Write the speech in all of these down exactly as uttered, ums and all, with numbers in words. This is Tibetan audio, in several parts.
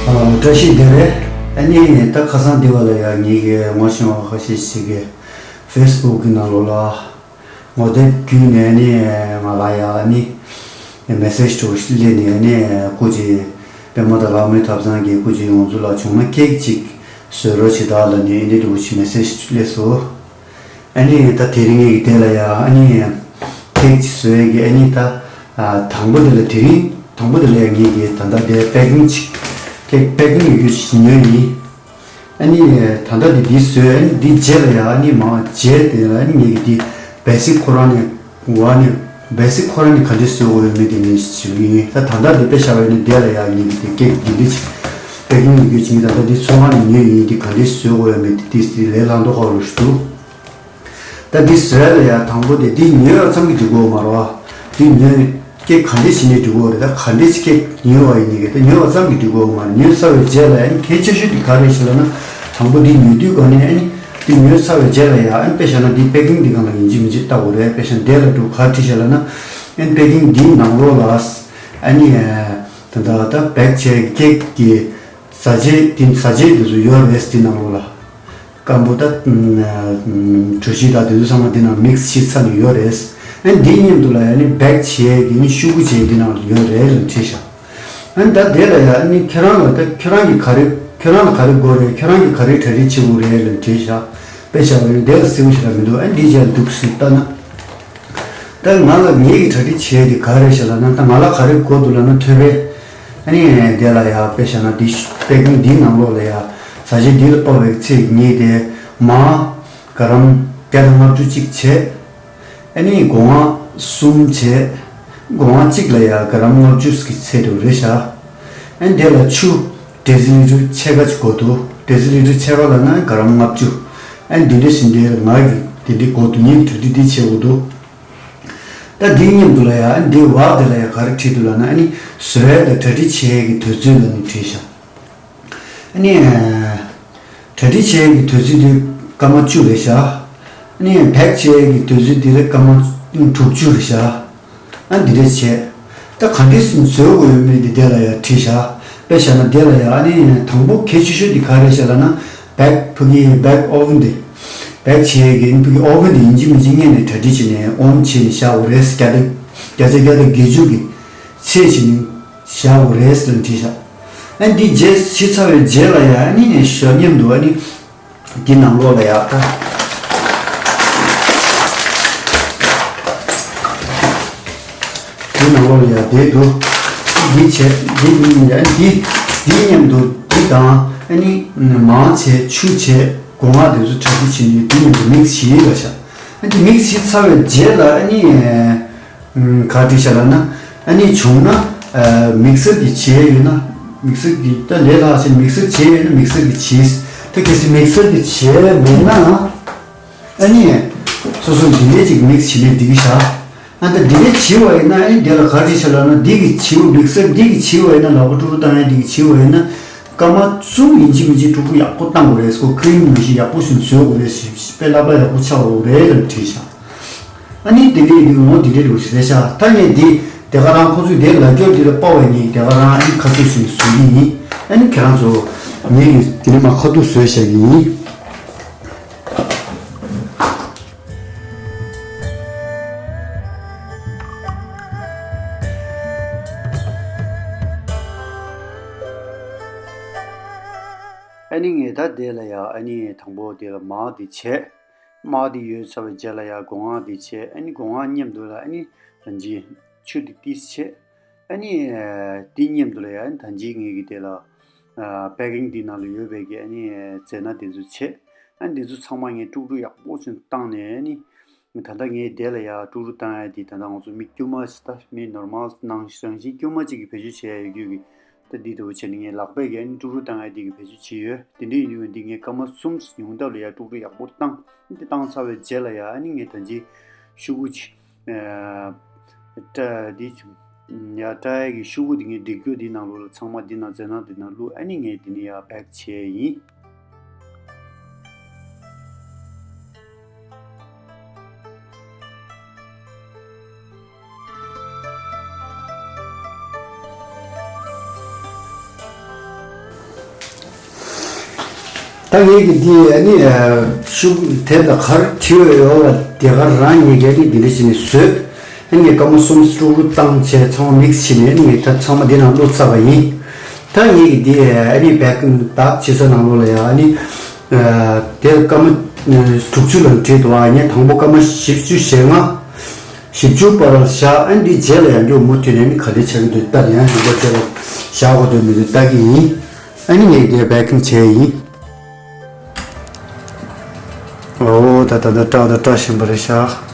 བཀྲ་ཤིས་བདེ་ལེགས། ཨ་ནི་ད་ཁ་སང་འདི་བ་ལ་ཡ་ངེད་ཀྱི་ངོ་ཤེས་པ་ཁ་ཤས་ཤིག་གིས་ཕེ་སི་བུག་གི་ནང་ལོགས་ལ་ངོ་དེབ་བརྒྱུད་ནས་ཨ་ནི་ང་ལ་ཡ་ཨ་ནི་མེ་སེ་ཇི་དུ་སླེབས་ནས་ཨ་ནི་སྐུ་མཁྱེན་པད་མ་དང་ལྷ་མོའི་ཐབ་ཚང་གི་སྐུ་མཁྱེན་ང་ཚོ་ལ་བྱུང་ན་ཀེག་ཅིག་བཟོ་རོགས་བྱེད་དང་ལབ་ནས་ཨ་ནི་འདི་འདྲ་བོ་ཞིག་མེ་སེ་ཇི་སླེབས་སོང་། ཨ་ནི་ད་དེ་རིང་ངེད་ཀྱི་དེ་ལ་ཡ་ཨ་ནི་ཀེག་ཅིག་བཟོ་ཡས་ཀྱི་ཨ་ནི་ད་དང་པོ་དེ་ལ་དེ་རིང་དང་པོ་དེ་ལ་ཡ་ངེད་ཀྱི་ད་ལྟ་དེ་པེ་ཀིང་ཅིག་ཀེག་པེ་ཀིང་ཡོད་རྒྱུ་ཞིག་ཉོས་ཡིན། ཨ་ནི་ད་ལྟ་དེ་འདི་བཟོས་ཨ་ནི་འདི་རྗེས་ལ་ཡ་ཨ་ནི་མ་རྗེས་དེ་ལ་ཨ་ནི་ངེད་ཀྱི་འདི་བེ་སིག་ཁོ་རང་ནས་བ་ནི་བེ་སིག་ཁོ་རང་ནས་ག་འདྲས་བཟོ་དགོས་ཡོད་མེད་དེ་ངས་ཞུ་གི་ཡིན། ད་ད་ལྟ་འདི་དཔེ་བཞག་པ་ཡིན་ན་དེ་ལ་ཡ་ངེད་ཀྱི་དེ་ཀེག་འདི་འདྲས་ཅིག་པེ་ཀིང་ཡོད་རྒྱུ་ཅིག་ད་ལྟ་འདི་ཚོང་ཁང་ནས་ཉོས་ཡིན། འདི་ག་འདྲས་བཟོ་དགོས་ཡོད་མེད་དེ་ཏིས་ཏིས་ལས་སླ་མདོག་ཁ་ལོ་ཞིག་འདུག་ད་འདི་བཟོས་ལ་ཡ་དང་པོ་དེ་འདི་ཉོས་པ་ཙམ་གྱིས་འགྲིག་གོ་མ་རེད་བ། འདི་ཉོས་ཀྱེ་ག་འདྲས་བྱས་ནས་འགྲིག་གོ་རེད། ད་ག་འདྲས་ཀྱེ་ཉོས་པ་ཡིན་ནི་གི་ད་ཉོས་པ་ཙམ་གྱིས་འགྲིག་གོ་མ་རེད། ཉོས་ཚར་བའི་རྗེས་ལ་ཨ་ནི་གལ་ཆེ་ཤོས་དེ་ག་རེ་ཞིག་ལབ་ན། དང་པོ་འདི་ཉོས་དུས་ག་ནས་ཨ་ནི་འདི་ཉོས་ཚར་བའི་རྗེས་ལ་ཡ་ཨ་ནི་དཔེ་བཞག་ན་འདི་པེ་ཀིང་འདི་སྒང་ལ་ཡིན་གཅིག་མིན་གཅིག་ལྟ་དགོས་རེད། དཔེ་བཞག་ན་དེ་ལ་འགྲོ་ག་བྲིས་བཞག་ལབ་ན། ཨ་ནི་པེ་ཀིང་འདིའི་ནང་ལོགས་ལ་ཨ་ནི་ད་ད་ད་བེག་བྱས་ཀྱེ་ཀྱི་བཟའ་བཅའ་དེ་བཟའ་བཅའ་དེ་ཚོ་ཡོད་རེད། དེ་ནང་ལོགས་ལ་སྐམ་པོ་ད་གྲོ་ཞིབ་དང་དེ་ཚོ་ཚང་མ་དེ་ནང་མིག་སི་བྱས་ཚར་ནས་ཡོད་རེད། ཨ་ནི་དེ་མཉམ་དུ་ལ་ཡ་ནི་བེག་བྱས་ཀྱི་ནི་ཤུ་གུ་བྱས་དེ་ནང་ལ་ཡོད་རེད་ལ་བྲིས་ཤག་ཨ་ནི་ད་དེ་ལ་ཡ་ནི་ཁྱེད་རང་ལ་ད་ཁྱེད་རང་གི་ག་རེ་ཁྱེད་རང་ལ་ག་རེ་དགོས་རེད། ཁྱེད་རང་གི་ག་རེ་གྲ་སྒྲིག་བྱེད་དགོས་རེད་ལ་བྲིས་ཤག་དཔེ་བཞག་པ་ཡིན་དེ་ལ་གསལ་པོ་ཞིག་རག་མི་འདུག་ཨ་ནི་འདི་བྱས་འདུག་སེ་ལྟ་ན། ད་ང་ལ་ངེད་ཀྱི་གྲ་སྒྲིག་བྱས་དེ་ག་རེ་བྱས་ལབ་ན། ད་ང་ལ་ག་རེ་དགོས་འདུག་ལབ་ན་ཐོད་པའི་ཨ་ནི་དེ་ལ་ཡ་དཔེ་བཞག་ན་འདི་པེ་ཀིང་འདིའི་ནང་ལོགས་ལ་ཡ་བཟའ་བཅའ་འདི་ལ་དཔག་པའི་ཚེས་གཉིས་དེ་མ་ག་རམ་བརྒྱ་དང་ལྔ་བཅུ་གཅིག་བྱས། ཨ་ནི་སྒོ་ང་གསུམ་བྱས། སྒོ་ང་གཅིག་ལ་ཡ་ག་རམ་ལྔ་བཅུ་གི་ཚད་དུ་རེད་ཤག་ཨ་ནི་དེ་ལ་ཆུ་ཌེ་སི་ལི་ཊར་ཕྱེད་ཀ་ཅིག་དགོས་འདུག་ཌེ་སི་ལི་ཊར་ཕྱེད་ཀ་ལབ་ན་ག་རམ་ལྔ་བཅུ། ཨ་ནི་འདི་འདྲ་བཞིན་དེ་ང་གི་དེ་འདྲའི་དགོས་འདུག་ངས་གྲ་སྒྲིག་འདི་བྱེད་དགོས་འདུག་ད་འདིའི་མཉམ་དུ་ལ་ཡ་ཨ་ནི་འདིའི་བར་དེ་ལ་ཡ་ག་རེ་བྲིས་འདུག་ལབ་ན། ཨ་ནི་བཟོ་ཡ་དང་གྲ་སྒྲིག་བྱེད་ཡ་གི་དུས་ཚོད་ལབ་ནས་བྲིས་ཤག་ཨ་ནི་གྲ་སྒྲིག་བྱེད་ཡ་གི་དུས་ཚོད་དེ་སྐར་མ་བཅུ་རེད་ཤག་ཨ་ནི་བེག་བྱེད་ཡ་གི་དུས་ཚོད་དེ་ལ་སྐར་མ་དྲུག་ཅུ་རེད་ཤག་ཨ་འདི་འདྲས་བྱས། ད་ག་འདྲས་སེ་བཟོ་དགོས་ཡོད་མེད་འདི་དེ་ལ་ཡ་བྲིས་ཤག་དཔེ་བཞག་ན་དེ་ལ་ཡ་ཨ་ནི་དང་པོ་གལ་ཆེ་ཤོས་འདི་ག་རེ་བྱས་ལབ་ན། བེག་ཕ་གི་བེག་ཨོ་ཝན་འདི། བེག་བྱེད་ཡས་ཀྱི་ཕ་གི་ཨོ་ཝན་འདི་ཡིན་གཅིག་མིན་གཅིག་སྔོན་ནས་གྲ་སྒྲིག་བྱས་ནས་ཨོན་བྱས་ནས་བཞག་དགོས་རེད། བརྒྱ་ཆ་བརྒྱ་དང་བརྒྱད་ཅུ་གི་ཚད་བྱས་ནས་བཞག་དགོས་རེད་ལབ་བྲིས་ཤག་ཨ་འདི་རྗེས་བྱས་ཚར་བའི་རྗེས་ལ་ཡ་ཨ་ནི་ནས་ཞོ་མཉམ་དུ་ཨ་ནི། འདི་ནང་ལོགས་ལ་ཡ་ད། འདི་ནང་ལོགས་ལ་ཡ་དེ་འདུག་འདི་བྱས་འདི་ཡ་འདི་འདི་མཉམ་དུ་འདི་དང་ཨ་ནི་མང་བྱས་ཆུ་བྱས་སྒོ་ང་དེ་ཚོ་གྲ་སྒྲིག་བྱས་ནས་འདི་མཉམ་དུ་མིག་སི་བྱས་ལ་བཞག་ཨ་འདི་མིག་སི་བྱས་ཚར་བའི་རྗེས་ལ་ཨ་ནི། ག་བྲིས་ཤག་ལབ་ན། ཨ་ནི་བྱུང་ན། མིག་སར་གྱིས་བྱས་ཡོད་ན། མིག་སར་གྱིས་ད་ལས་སླ་ཞིག་མིག་སར་བྱས་ཡོད་ན་མིག་སར་གྱིས་བྱས། ད་གལ་སྲིད་མིག་སར་གྱིས་བྱས་མེད་ན། ཨ་ནི། སོ་སོ་འདི་འདྲས་ཅིག་མིག་སར་བྱས་ནས་འགྲིག་གི་ཤག་ཨ་ད་འདི་འདྲས་བྱས་པ་ཡིན་ན་ཨ་ནི་དེ་ལ་ག་བྲིས་ཤག་ལབ་ན། འདི་གིས་བྱས་པ་མིག་སར་འདི་གིས་བྱས་པ་ཡིན་ན། ལག་པ་དཀྲུག་དཀྲུག་བཏང་ཡ་འདི་གིས་བྱས་པ་ཡིན་ན། སྐར་མ་གསུམ་ཡིན་གཅིག་མིན་གཅིག་དཀྲུག་དཀྲུག་ཡག་པོ་བཏང་དགོས་རེད། ཁོ་ཁི་རིམ་ནང་བཞིན་ཡག་པོ་ཞིག་བཟོ་དགོས་རེད། དཔེ་བསླབ་པ་ཡག་པོ་ཆགས་འོང་རེད་ལབ་བྲིས་ཤག་ཨ་ནི་དེ་འདྲའི་འདི་ངོ་འདི་འདྲའི་རུ་ཞིག་རེད་ཤག་ད་ངས་འདི་དེ་ག་རང་ཁོ་ཚོས་དེ་ལ་སྐྱོར་འདི་ལ་དཔའ་བའི་ངས་དེ་ག་རང་ཨ་ནི་ཁ་ཐུག་ཞིག་བཟོ་གི་ཡིན། ཨ་ནི་ཁྱེད་རང་ཚོ་ངས་ཀྱི་དེ་ནས་མ་ཁ་ཐུག་བཟོས་བཞག་གི་ཡིན། ཨ་ནི་ངས་ད་དེ་ལ་ཡ་ཨ་ནི་དང་པོ་དེ་ལ་མར་དེ་བྱས། དམག་དེ་ཡོད་ཚར་བའི་རྗེས་ལ་ཡ་སྒོ་ང་དེ་བྱས། ཨ་ནི་སྒོ་ང་མཉམ་དུ་ལ་ཨ་ནི་ད་ཅི་ཆུ་དེ་ཏིས་བྱས། ཨ་ནི་དེ་མཉམ་དུ་ལ་ཡ་ཨ་ནི་ད་ཅི་ངེད་ཀྱི་དེ་ལ་པེ་ཀིང་དེ་ནང་ལ་ཡོད་པའི་གི་ཨ་ནི་རྫས་སྣ་དེ་ཚོ་བྱས། ཨ་ནི་དེ་ཚོ་ཚང་མ་ངས་དཀྲུག་དཀྲུག་ཡག་པོ་ཚུན་བཏང་ནས་ཨ་ནི། ད་ལྟ་ངས་དེ་ལ་ཡ་དཀྲུག་དཀྲུག་བཏང་ཡ་དེ་ད་ལྟ་ང་ཚོ་མི་དཀྱུས་མ་ཞིག་ད་མི་ནོར་མལ་ནང་རང་བཞིན་དཀྱུས་མ་གཅིག་གི་བེད་སྤྱོད་བྱེད་ཡ་ཡོད་རྒྱུ་གི་ད་འདི་ལྟ་བུ་བྱས་ནས་ངས་ལག་པས་ཀྱིས་ཨ་ནི་དཀྲུག་དཀྲུག་བཏང་ཡ་དེ་གི་བེད་སྤྱོད་བྱས་ཡོད། དེ་འདྲ་ཡིན་དུས་འདི་ངས་སྐར་མ་གསུམ་ཉུང་མཐའ་ལ་ཡ་དཀྲུག་དཀྲུག་ཡག་པོ་བཏང་། འདི་བཏང་ཚར་བའི་རྗེས་ལ་ཡ་ཨ་ནི་ངས་ད་ཅི་ཤུ་གུ་ཅིག་སྐྲ་འདི་ཡ་སྐྲ་ཡ་གི་ཤུ་གུ་འདི་ངས་སྒྲིག་རྒྱུ་འདི་ནང་ལོགས་ལ་ཚང་མ་འདི་ནང་རྫས་སྣ་འདི་ནང་བླུགས། ཨ་ནི་ངས་འདི་ནས་ཡ་བེག་བྱས་ཡིན། ད་ངེད་ཀྱི་འདི་ཨ་ནི་ཤུགས་དེབ་ལ་ག་རེ་བྲིས་ཡོད་ཡོད་ལ་དེ་ག་རང་ངེད་ཀྱི་ཨ་ནི་འདི་འདྲ་བྱས་ནས་བཟོས། ཨ་ནི་སྐར་མ་གསུམ་དྲུག་བཏང་བྱས་ཚང་མ་མིག་སི་བྱས་ནས་ཨ་ནི་ངས་ད་ཚང་མ་འདི་ནང་བླུགས་ཚར་བ་ཡིན། ད་ངེད་ཀྱི་འདི་ཨ་ནི་བེག་བེག་བྱེད་ས་ནང་ལོགས་ལ་ཡང་ཨ་ནི་དེ་སྐར་མ་དྲུག་ཅུ་ལ་བྲིས་འདུག་ཨ་ནི་དང་པོ་སྐར་མ་བཞི་བཅུ་ཞེ་ལྔ། བཞི་བཅུ་བར་ལ་བཞག་ཨ་ནི་འདི་རྗེས་ལ་ཡང་བསྐྱར་མུ་མཐུད་ནས་ཨ་ནི་ག་འདྲ་ཆགས་ཀྱི་འདུག་ལྟ་ཡང་ཡང་བསྐྱར་རྗེས་ལ་བཞག་དགོས་འདུག་མི་འདུག་ལྟ་གི་ཡིན། ཨ་ནི་ངས་འདི་བེག་བེག་བྱས་ཡིན། འོ་ད་ད་ད་བཀྲ་ད་བཀྲ་བཞིན་པ་རེད་ཤག་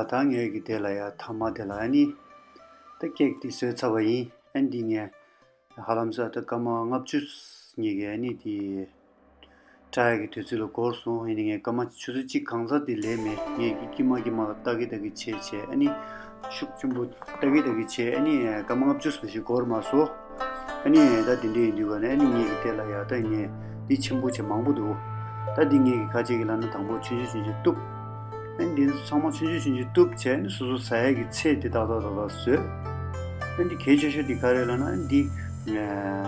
ད་ངས་ཀྱི་དེ་ལ་ཡ་ཐ་མ་དེ་ལ་ཨ་ནི་ད་ཀེག་དེ་བཟོས་ཚར་བ་ཡིན། ཨ་ནི་འདི་ངས་ཧ་ལམ་ས་ད་སྐར་མ་ལྔ་བཅུ་ངས་ཀྱི་ཨ་ནི་དེ་བཀྲ་ཡག་གི་དུས་ཚོད་ལ་འགོར་སོང་། ཡིན་ནའི་ངས་སྐར་མ་ཆུ་ཚོད་གཅིག་གང་ཚར་དེ་ལས་མེད། ངས་ཀྱི་ཀྱི་མ་ཀྱི་མ་ལ་ལྟ་གི་ལྟ་གི་བྱས་བྱས་ཨ་ནི་ཤུགས་ཆེན་པོ་ལྟ་གི་ལྟ་གི་བྱས་ཨ་ནི་སྐར་མ་ལྔ་བཅུ་ཙམ་ཞིག་འགོར་མ་སོང་། ཨ་ནི་ད་དེ་འདྲ་ཡིན་དུས་ག་ནས་ཨ་ནི་ངས་ཀྱི་དེ་ལ་ཡ་ད་ངས་འདི་ཆེན་པོ་བྱས་མང་པོ་འདུག་ད་འདི་ངས་ཀྱི་ཁ་ཅིག་གི་ལ་ན་དང་པོ་ཆུང་ཆུང་ཆུང་ཆུང་གཏུབ། ཨ་ནི་འདི་ཚང་མ་ཆུང་ཆུང་ཆུང་ཆུང་གཏུབ་བྱས་ནས་སོ་སོ་ཟ་ཡག་གི་ཚད་དེ་ཏག་ཏག་ཏག་ཏག་བཟོས། ཨ་ནི་གལ་ཆེ་ཤོས་འདི་ག་རེ་ལབ་ན་ཨ་ནི་འདི་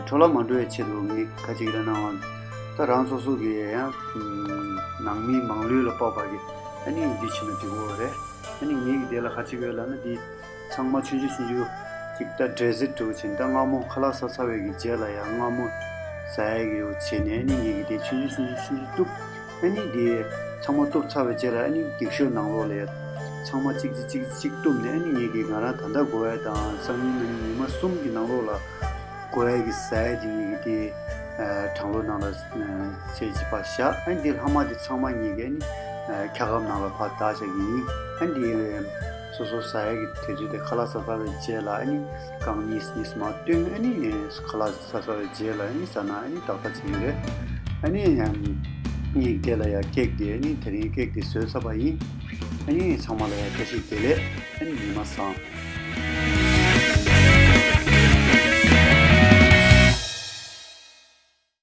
འཕྲོ་བརླག་མ་འགྲོ་བའི་ཆེད་དུ་ངས་ཁ་ཅིག་ལ་ནང་ད་རང་སོ་སོ་གི་ཡང་ནང་མི་མང་ལོས་ལ་དཔག་པ་གི་ཨ་ནི་འདི་བྱས་ན་འགྲིག་གོ་རེད། ཨ་ནི་ངས་ཀྱི་དེ་ལ་ཁ་ཅིག་ཡོད་ལབ་ན་འདི་ཚང་མ་ཆུང་ཆུང་ཆུང་ཆུང་ཅིག་ད་འབྲས་སིལ་འགྲོ་བྱས་ད་མངར་མོ་ཁ་ལག་ཟ་ཚར་བའི་གི་རྗེས་ལ་ཡང་མངར་མོ་ཟ་ཡག་གི་ཡོད་བྱས་ནས་ཨ་ནི་ངས་ཀྱི་དེ་ཆུང་ཆུང་ཆུང་ཆུང་ཆུང་ཆུང་གཏུབ། ཨ་ནི་དེ་ཚང་མ་གཏུབ་ཚར་བའི་རྗེས་ལ་ཨ་ནི་འགྱིག་ཤོག་ནང་ལོགས་ལ་ཡ་ཚང་མ་གཅིག་གཅིག་གཅིག་གཅིག་གཏུབ་ནས་ཨ་ནི་ངེད་ཀྱིས་ང་རང་ད་ལྟ་དགོས་ཡ་དང་སང་ཉིན་གནངས་ཉིན་ཉི་མ་གསུམ་གྱི་ནང་ལོགས་ལ་དགོས་ཡ་གི་ཟ་ཡ་དེ་ངེད་ཀྱིས་དེ་གྲང་ལོ་ནང་ལ་ཚད་ཅིག་ཕར་བཞག་ཨ་ནི་དེ་ལྷག་མ་དེ་ཚང་མ་ངེད་ཀྱིས་ཨ་ནི་ཁ་ཁབ་ནང་ལ་ཕར་བཏགས་བཞག་གི་ཡིན། ཨ་ནི་དེ་སོ་སོ་ཟ་ཡ་གི་དུས་ཚོད་དེ་ཁ་ལག་ཟ་ཚར་བའི་རྗེས་ལ་ཨ་ནི་རྐང་གཉིས་གཉིས་མ་བཏོན་ཨ་ནི་ཁ་ལག་ཟ་ཚར་བའི་རྗེས་ལ་ཨ་ནི་ཟ་ན་ཨ་ནི་ཏག་ཏག་བྱེད་ཀྱི་རེད། ཨ་ནི་ཡང་ངས་དེ་ལ་ཡང་ཀེག་དེ་ཨ་ནི་དེ་རིང་ཀེག་དེ་བཟོས་ཚར་བ་ཡིན། ཨ་ནི་ཚང་མ་ལ་ཡང་བཀྲ་ཤིས་བདེ་ལེགས། ཨ་ནི་ཉི་མ་བཟང་།